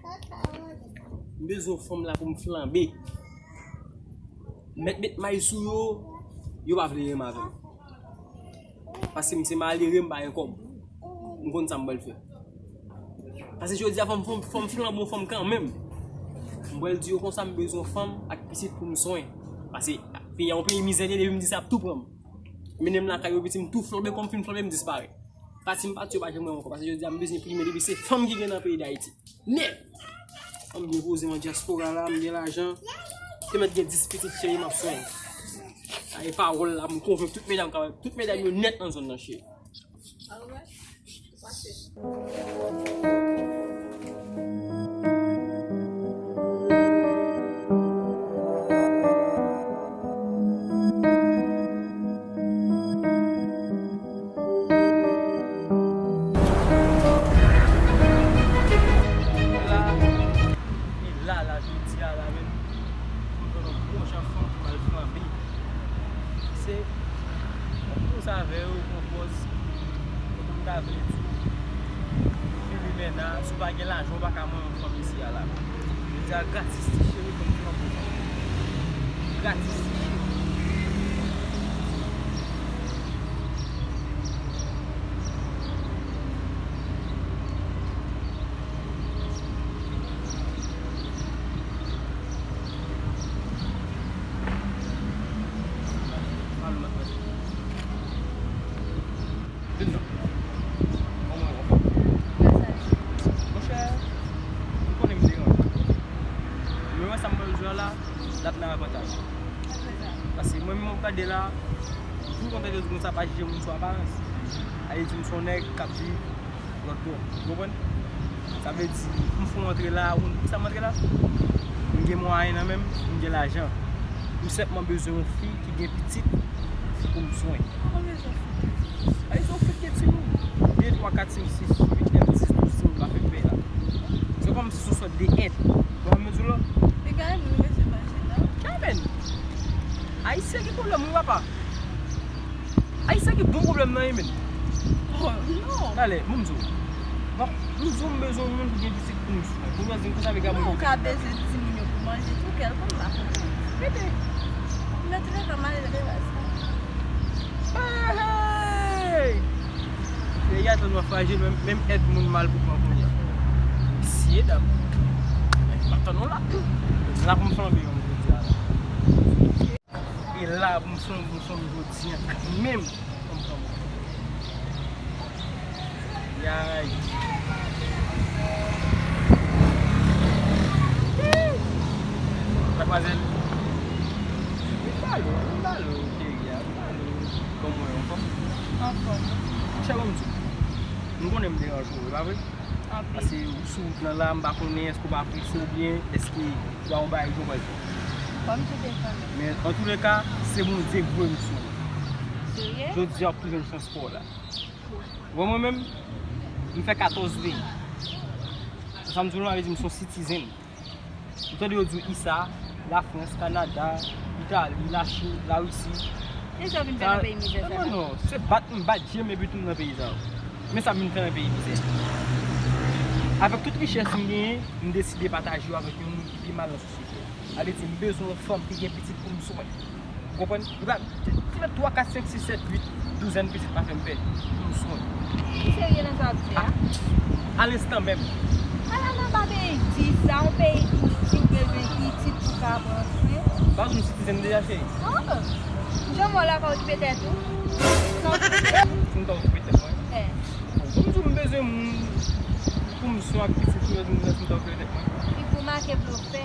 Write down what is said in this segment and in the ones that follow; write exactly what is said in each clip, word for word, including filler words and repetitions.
M bezwen yon fanm la pou m flanbe. Mèt met may sou yo, yo pa vle renmen avè m. Paske m se malere, m pa gen kòb. M konn sa m pral fè. Paske jodi a fò m, fò m, fò m flanbe yon fanm kanmenm. M pral di yo konsa m bezwen yon fanm ak pitit pou m swen. Paske peyi a yon peyi mizè li ye, depi m di sa ap tou pran m. Mennen m lakay yo, piti m tou flanbe, kòm m fin flanbe m disparèt. Pati m pati yo pa janm wè m ankò, paske jodi a m bezwen prime depi se fanm ki gen nan peyi Dayiti. Nèt! Fanm byen poze m an dyaspora la, m gen lajan. Te mèt gen dis pitit cheri m ap swen. Sa e pawòl la, m konvenk tout medam, tout medam yo nèt nan zòn nan cheri. Alright. Pase. La, e la, la, jodi a la menm, m jwenn yon bon jan fanm pou m al flanbe. Se, yon koz avè yo, yon pòz, kote m ta vle di w, Filimena, si w pa gen lajan, w pa ka manyen yon fanm isi a la. Jodi a, gratis ti cheri, pou m flanbe w. Gratis ti cheri. Vin non. Kòman w ye? Monchè, m konnen m deranje w. Men wè sa m pral di w la, l ap nan avantaj ou. Paske mwen menm w ap gade la, tou kontan yo di konsa pa jije moun sou aparans. Sa vle di m se yon nèg k ap viv lòt bò. Ou konprann? Sa vle di, m fè yon antre la, ou konn poukisa m antre la? M gen mwayen nan men m, m gen lajan. M senpman bezwen yon fi ki gen pitit pou m swen. Kòman bezwen fi? Ay, se yon fi ki gen timoun. De, twa, kat, senk, sis, uit, nèf, dis, douz timoun pa fè pè la. Se kòmsi se yon sòt de èd. Ou konprann sa m di w la? Piga moun bezwen manje, non? Kèmen! Ayisyen gen pwoblèm, wi, papa. Ayisyen gen bon pwoblèm nan, wi, men. Oh, non. Talè, bon, m di w. Bon, m di w, m bezwen yon moun ki gen pitit pou m swen. Pou mwen di m konsa, piga moun. Non, ou ka bezwen timoun yo pou manje tou, kèlkonk la. Rete. Nan tou lè ka, malere pa sa. Hey, hey! Peyi a tèlman frajil, menm, menm èd moun mal pou pran kounye a. Mesye dam. M ap tann nou la. La pou m flanbe yon jodi a la. E la pou m flanbe yon fanm jodi a kanmenm. Pou m flanbe. Yay. Matmwazèl. Vin pale, vin pale, cheri a, vin pale. Kòman w ye, anfòm? Anfòm. Monchè, ban m di w. M konnen m deranje w, e pa vre? Anpil. Paske ou sou wout lan la, m pa konnen èske w pa prese oubyen èske w a yon bagay ke w pral fè. Ban m tande kanmenm. Men antouleka, se Bondye k voye m sou ou. Serye? Jodi a w ap tou jwenn chans pa w la. Bon, mwen menm, m fè katòz peyi. Sa m di w lan, vle di m se yon citizen. Ou tande yo di w U S A, Lafrans, Kanada, Itali, Lachin, Larisi. E sa w vin fè nan peyi mizè sa la? Non, non, non. Se bat m bat je m epi tou m nan peyi sa yo. Men sa m vin fè nan peyi mizè. Avèk tout richès m genyen, m deside pataje yo avèk yon moun ki pi mal nan sosyete a. Sa vle di, m bezwen yon fanm ki gen pitit pou m swen. Ou konprann? Li pa, ti mèt twa, kat, senk, sis, sèt, uit, douzèn pitit pa fè m pè. Pou m swen. Ou serye nan sa w ap di a? A lenstan menm. Ala nan bagay di sa, yon peyi ki, ki bezwen pitit pou ka pran swen. Baz, ou citizen deja, cheri? Oh! Jan mwen la pa okipe tèt ou? Sa okipe tèt ou? Si m ta okipe tèt mwen? Eh. Bon, m di w m bezwen moun pou m swen ak pitit, ou di m si m ta okipe tèt mwen. Figi w make blofè.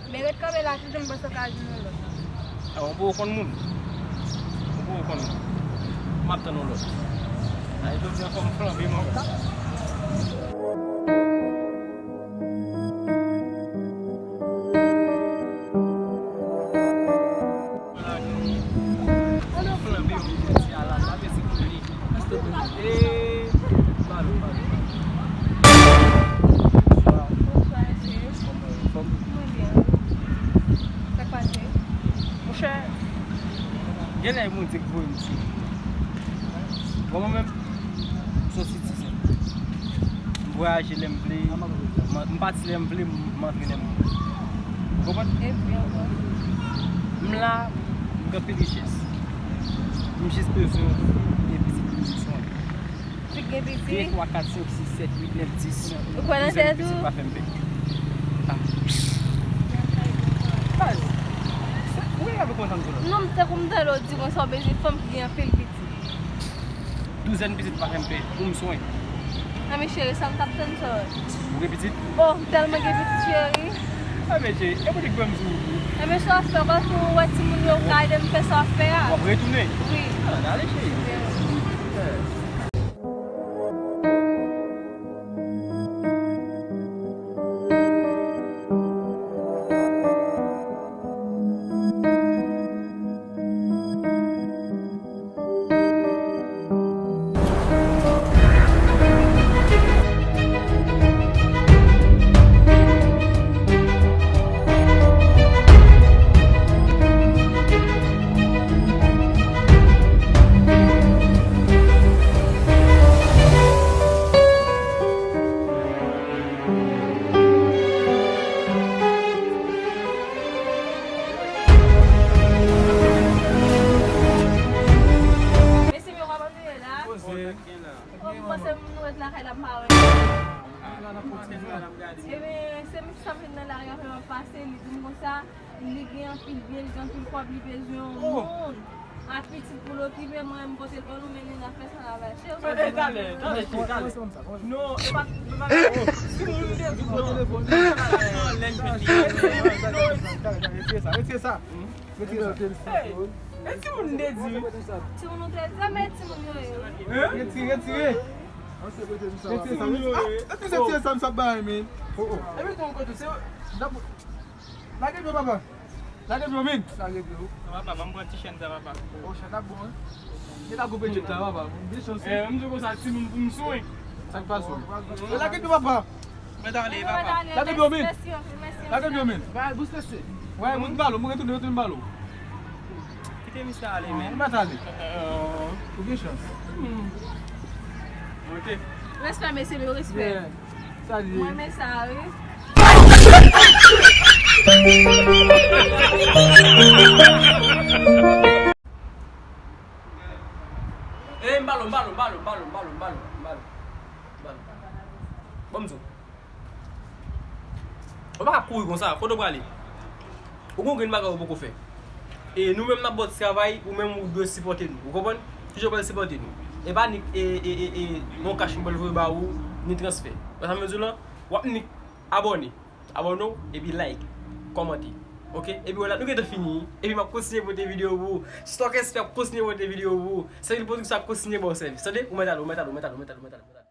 Men ret kanpe la, toutan m panse w ka jwenn yon lòt. A, ou poko konn moun. Ou poko konn moun. M ap tann yon lòt. Ay, jodi a fò m flanbe, mwen. Flanbe, jodi a la, m pa vle di kounye. Ee, balo, balo, balo. Bonswa, mesye. Kòman w ye? Anfòm? Mwen byen. Sa k pase? Monchè, genlè Bondye k voye m sou ou. Bon, mwen menm, m se yon citizen. Vwayaje lè m vle, m, m pati lè m vle, m, m antre lè m vle. Ou konprann? Epi ankò? M la, m gen anpil richès. M jis bezwen yon pitit pou m swen. Fi gen pitit? De, twa, kat, senk, sis, sèt, uit, nèf, dis. Ou kwè nan tèt ou? Pitit pa fè m pè. Ah. Baz, se, ou gen avè kontan pou la. Non, m tankou m tande w di konsa w bezwen fanm ki gen anpil pitit. Douzèn pitit pa fè m pè, pou m swen. Anben cheri, sa m t ap tann sa. Ou gen pitit? Oh, m tèlman gen pitit, cheri. Anben cheri, e pou di k ban m sou ou. Anben sa w ap fè, kòm si w wè timoun yo ka ede m fè sa w ap fè a. W ap retounen? Wi. Ah, ale cheri. Mesye, men w ap antre la. Poze. Oh, m panse nou ret lakay la, m pa wè. Ebyen, se misye sa m vin nan lari a fè m ap pase, li di m konsa, li gen anpil byen, li gen anpil kòb, li bezwen yon moun. A pitit pou l okipe, mwen, m pote l ban nou, men li nan fè sa la, cheri. Eh, eh, talè, talè, cheri, talè. Non, e pa, e pa, si moun te di w, non, lè n fini. Retire sa, retire sa. Hey, e timoun te di. Timoun ou te di, men timoun yo ye. Hein? Retire, retire. Retire sa. Timoun yo ye. Ah, epi se retire sa, m sa bay, men. Oh, oh. Epi ton kote, se. Lage dlo, papa. Lage dlo, men. Lage dlo. Papa, ban m pran ti chèn sa, papa. Oh, chèn ap bon, hein? Li ta koupe djèt la, papa. Byen chans. Eh, m di konsa, timoun pou m swen. Sa k pase? Lage dlo, papa. Mwen t ale, papa. Lage dlo, men. Mèsi anpil, mèsi anpil. Lage dlo, men. Ba, bous mesye. Wè, mwen balo, mwen retounen, retounen balo. Kite misye ale, men. Mwen t ale. Ou gen chans. Ok. Respè, mesye, yo, respè. Yeah. Sa li ye. Mwen renmen sa, wi. Eh, m balo, m balo, m balo. Ban m di w. Ou pa ka kouri konsa. Kote w prale? Ou gon grenn bagay ou poko fè. E nou menm n ap ba w ti travay, ou menm ou dwe sipòte nou. Ou konprann? Kijan w pral sipòte nou? E pa ni, e, e, e, e, yon kach nou pral voye ba ou, ni transfè. Ou wè sa m vle di w lan? W ap ni abòne. Abòne w, epi like, kòmante. Ok? Epi wè la, nou gentan fini. Epi m ap kontinye pote videyo pou ou. Stock S P ap kontinye pote videyo pou ou. Sèvis Pwodiksyon ap kontinye ba w sèvis. Tande? Ou mèt ale, ou mèt ale, ou mèt ale, ou mèt ale, ou mèt ale, ou mèt ale.